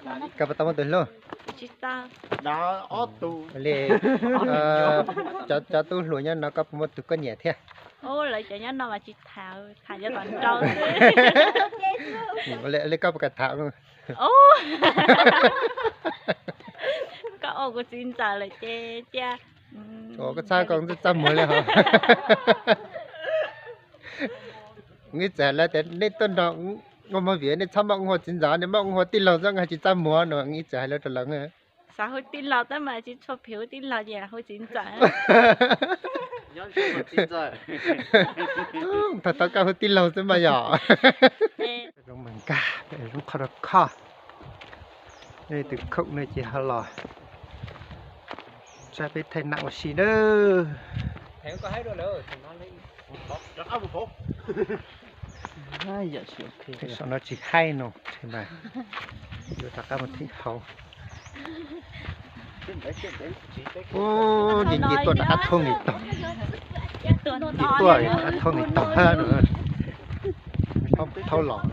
Koj puas tau muaj tus hlub? Tsis tau. Li, cov tub hluas nyob no koj puas muaj tus koj nyiam thiab? Ub, lawv cov nyob no mas tsis tham, tham cov tom rau xwb. Li koj puas kam tham? Koj ua kuv txiv ntxawm lawm ces cia. Koj txhob koj txaj muag li hos. Ib txhia lawv tias nej tuaj nrog ua movie nej txhob muab ua txiv ntxawm, nej muab ua tij laug xwb nqe tsis txaj muag no, ib txhia hais lawv rau lawv. Xav hu tij laug tab mas tsis tshua phim hu tij laug ces hu txiv ntxawm. Thaum tau koj hu tij laug xwb mas yom. Zoo mas nkag, zoo qhov rau kho. Nej tus khoom no ces ho los saib peb thaij nam ua si nawb. Saum no tsis haib no, yuav rov qab mus thib hauv. Ub, nce nce tuaj rov qab thoob nqis taug. Nce tuaj rov qab thoob nqis taug hab no. Thaub los.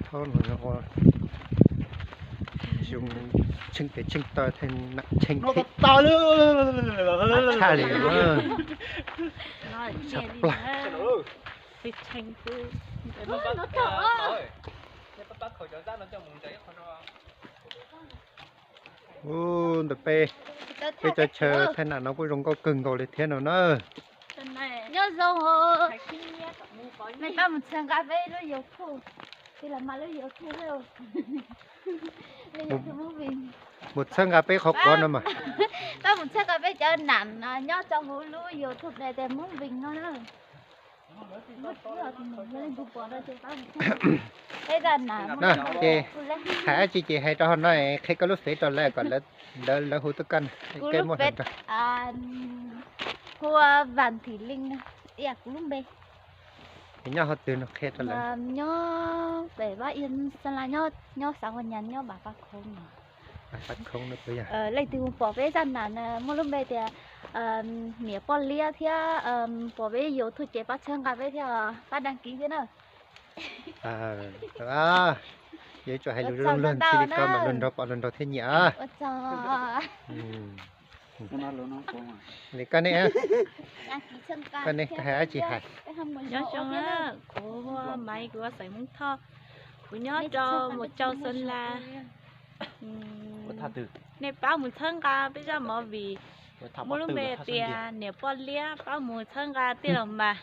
Thaub no ua zoo tsheej tes tsheej taw, theej nam tsheej thiab. Tshaj li. Tshaj plaws. Ub, ntawm peb, peb cov chaw thaij nam no kuj zoo nkauj kawg nkaus li thiab no na. Nyob zoo, pab mus txhawb nqa peb lub YouTube, tig los mas lub YouTube, lub YouTube Moving. Mus txhawb nqa peb qhov quav no mas. Pab mus txhawb nqa peb cov nam nyob rau hauv lub YouTube tias Moving no na. Ces hais dab tsi ces hais rau hauv no, qhia koj lub fev rau lawv kom lawv hu tuaj koj. Kuv lub fev, hu ua Vam Thim Leej, kuv lub npe. Nyob hauv twg no qhia rau lawv. Nyob pem Vaj Iab Xeeb Las, nyob xav hu nyas nyob Vam Paj Khoov no. Leej twg mus pom peb zaj nam na muaj lub npe tias Niam Poj Liab thiab pom peb YouTube ces pab txhawb nqa peb thiab, pab đăng ký thiab na. Yuav tsum hais lus zoo luag ntxhi li koj mas luag nraug pom luag nraug thiaj nyiam. Li koj ne, koj ne koj hais dab tsi hais? Nyob zoo, kuv hu ua Maiv, kuv ua xeem Hmoob Thoj, kuv nyob rau Mus Tsau Xeeb Las. Nej pab mus txhawb nqa peb zaj movie, muaj lub npe tias Niam Poj Liab, pab mus txhawb nqa tij laug Mas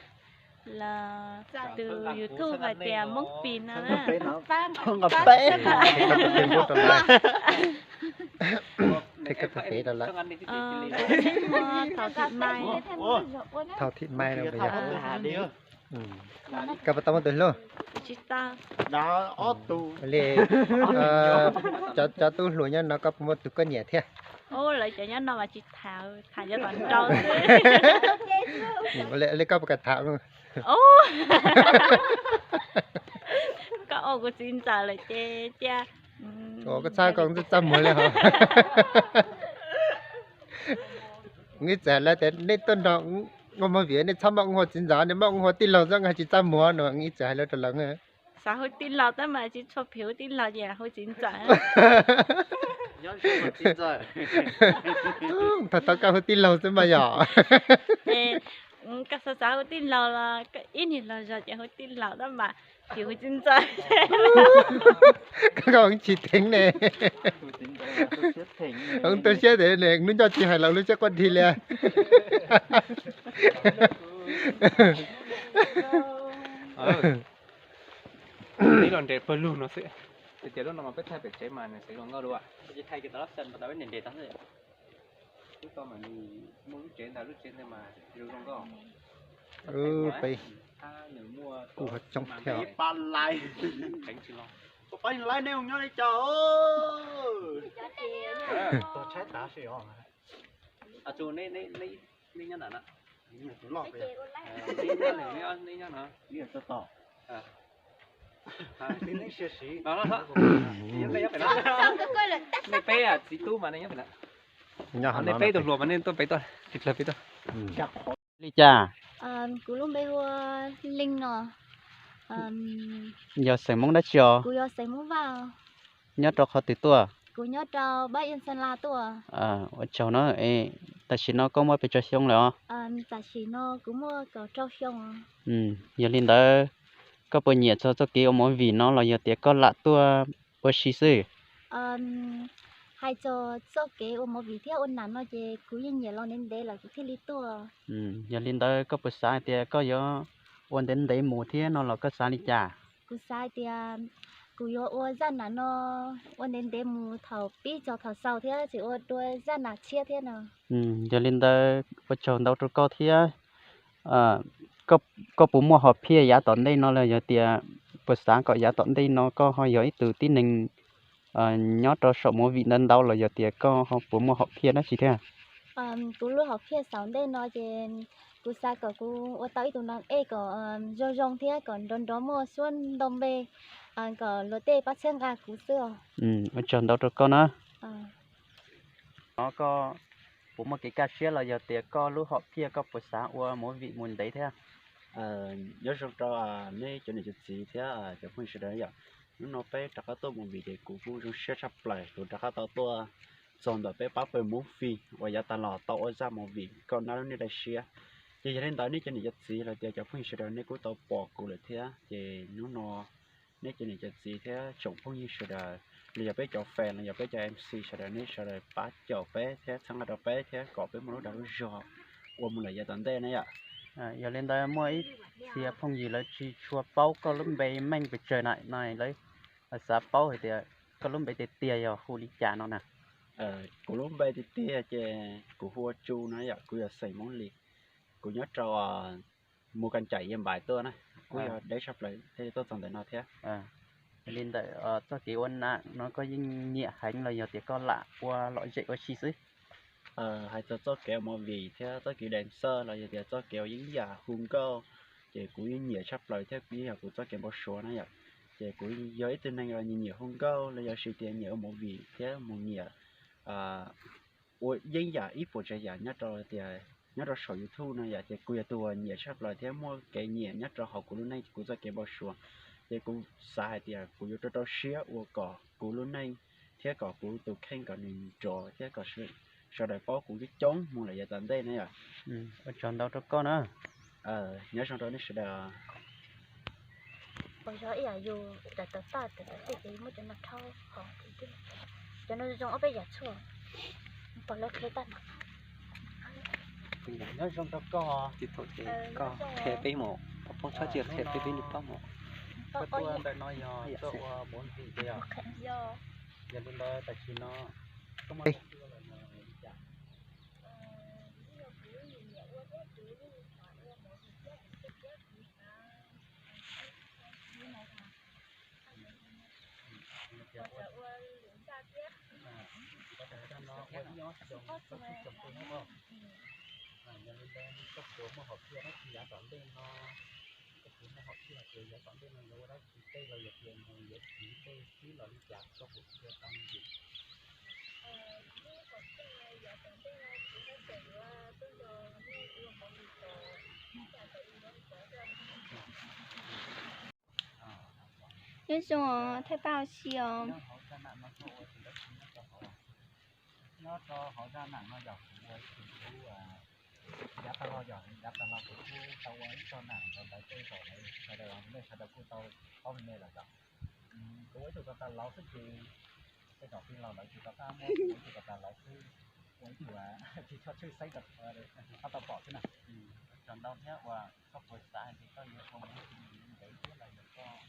los tus YouTube hais tias Hmoob Pis no na. Thaum Thim Mai no. Koj puas tau muaj tus hlub? Tsis tau. Li, cov tub hluas nyob no koj puas muaj tus koj nyiam thiab? Ub, lawv cov nyob no mas tsis tham, tham cov tom rau xwb. Li koj puas kam tham? Koj ua kuv txiv ntxawm lawm ces cia. Koj txhob koj txaj muag li hos. Ib txhia lawv tias nej tuaj nrog ua movie nej txhob muab ua txiv ntxawm, nej muab ua tij laug xwb nqe tsis txaj muag no, ib txhia hais lawv rau lawv. Xav hu tij laug tab mas tsis tshua phim hu tij laug ces hu txiv ntxawm. Thaum tau koj hu tij laug xwb mas yom. Koj xav xav hu tij laug los koj ib niag hluas zog ces hu tij laug tab mas tsis hu txiv ntxawm. Koj, koj tsis theev ne. Hoob tu siab tias ne, hnub nyoog tsis hais los lub siab quaj dhi li. Tib los nres pawg lug no xwb. Tias tias lub no mas peb thaij pem tsev mas nws xeev zoo nkauj dua. Lub tsev ntawd, lub tsev ntawd mas zoo zoo nkauj. Peb kuj ho coob thiab. Pab laiv, nej nyob li cas? Nej nyob na? Nej peb txiv tub mas nej nyob pem na? Nej peb tus hluas mas nej tuaj pem tuaj, tsis dlawg peb tuaj. Li cas? Kuv lub npe hu ua Leej no. Yog xeem Hmoob dab tsi os? Nyob rau qhov twg tuaj? Ua tsaug na. Tam sim no koj muaj pes tsawg xyoo lawm os? Yog li ntawd, koj puas nyiam txog txoj kev ua movie no los yog tias koj lam tuaj ua si xwb? Hais txog txoj kev ua movie thiab ua nam no ces kuv yeej nyiam los ntev ntev lawm kuv thiaj li tuaj. Yog li ntawd koj puas xav hais tias koj yuav ua ntev ntev mus thiab no los koj xav li cas? Kuv xav hais tias kuv yuav ua zaj nam no ua ntev ntev mus thaum pib txog thaum xaus thiab tseem ua dua zaj nam tshiab thiab no. Yog li ntawd ua tsaug ntau rau koj thiab. Koj puas muaj hom phiaj yav tom ntej no los yog tias puas xav kom yav tom ntej no koj ho yog ib tug tib neeg nyob rau saum movie ntau ntau los yog tias koj ho puas muaj hom phiaj dab tsi thiab? Kuv lub hom phiaj xaus ntej no ces kuv xav kom kuv ua tau ib tug nas ej kom zoo zoo thiab kom nrov nrov muaj suab ntau npe, kom luag tej pab txhawb nqa kuv xwb os. Ua tsaug ntau rau koj na. No koj puas muaj kev kaj siab los yog tias koj lub hom phiaj koj puas xav ua movie mus ntev thiab? Nyob zoo rau nej cov niam cov txiv thiab cov phooj ywg sawv daws yom. Hnub no peb rov qab tuaj movie ces kuv kuj zoo siab tshaj plaws kuv rov qab tau tuaj txog ntawm peb pab pawg Hmoob Fij uas yav tas los tau ua zaj movie Koj nab lub neej dai siab. Ces yog li ntawd nej cov niam cov txiv los tias cov phooj ywg sawv daws nej kuj tau pom kuv lawm thiab ces hnub no nej cov niam cov txiv thiab tsoom phooj ywg sawv daws los yog peb cov fan los yog peb cov M C sawv daws nej sawv daws pab caum peb thiab txhawb nqa rau peb thiab kom peb muaj lub dag lub zog ua mus lawm yav tom ntej na yom. Yog li ntawd muaj ib txhia phooj ywg lawv tsis tshua paub koj lub npe meej pes tsawg na no lawv xav paub hais tias koj lub npe tiag tiag yog hu li cas no na? Kuv lub npe tiag tiag ces kuv hu ua Tsu na yom, kuv yog xeem Hmoob Lis, kuv nyob rau Mus Kas Cais Yia Npais tuaj na, kuj yog deb tshaj plaws thiaj li tuaj txog ntawm no thiab. Li ntawm txoj kev ua nam no koj yeej nyiam heev los yog tias koj lam ua lom zem ua si xwb? Hais txog txoj kev ua movie thiab txoj kev dancer los yog tias txoj kev ua yeeb yam hu nkauj, ces kuv yeej nyiam tshaj plaws thiab kuv yeej yog kuv txoj kev npau suav na yom. Ces kuv yog ib tug neeg uas nyiam nyiam hu nkauj los yog hais tias nyiam ua movie thiab mus nyiam ua yeeb yam ib puas tsav yam nyob rau tias nyob rau saum YouTube no yom, ces kuv yog tus uas nyiam tshaj plaws thiab muaj kev nyiam nyob rau hauv kuv lub neej kuv txoj kev npau suav. Ces kuv xav hais tias kuv yuav rau rau siab ua kom kuv lub neej thiab kom kuv tus kheej kom nws nrov thiab kom sawv daws paub kuv coob coob mus lawm yav tom ntej na yom. Ua tsaug ntau rau koj na. Nyob zoo rau nej sawv daws. Pos zog ib yam yus tawm tawm tag tawm tawm tej ces muab cov no rhaub hov, cov no zoo ob peb yam tshuaj, pos lawv qhia tag no. Nyob zoo rau koj. Thaum ces koj qhia peb mus, pos poob txhob tsis qhia peb peb nws paub mus. Koj tuaj ntawm no yog tuaj ua movie yog? Yog li ntawd tam sim no koj muaj Yog li ntawd koj puas muaj hom phiaj dab tsi yav tom ntej no? Koj puas muaj hom phiaj tias yav tom ntej no yuav ua dab tsi tej los yog tias mus yuav txiv tej xwb los li cas koj puas tau mus yus? Nyob zoo os, thaij paj ua si os. Nyob rau hauv zaj nam no yog kuv ua ib tug tub, yav tag los yog yav tag los kuv kuj tau ua ib zaj nam rau lawv tej zaum lawv sawv daws, nej sawv daws kuj tau paub me me lawm yog kuv ua ib tug ko tas lauv xwb ces tej zaum tij laug lawv tsis rov qab muab kuv ua ib tug ko tas lauv xwb, ua ib tug tsis tshua tshwj xeeb rau qab tau pom xwb na. Tsaug ntau thiab uas koj puas xav hais tias koj yuav ua movie ntev thiab los yog koj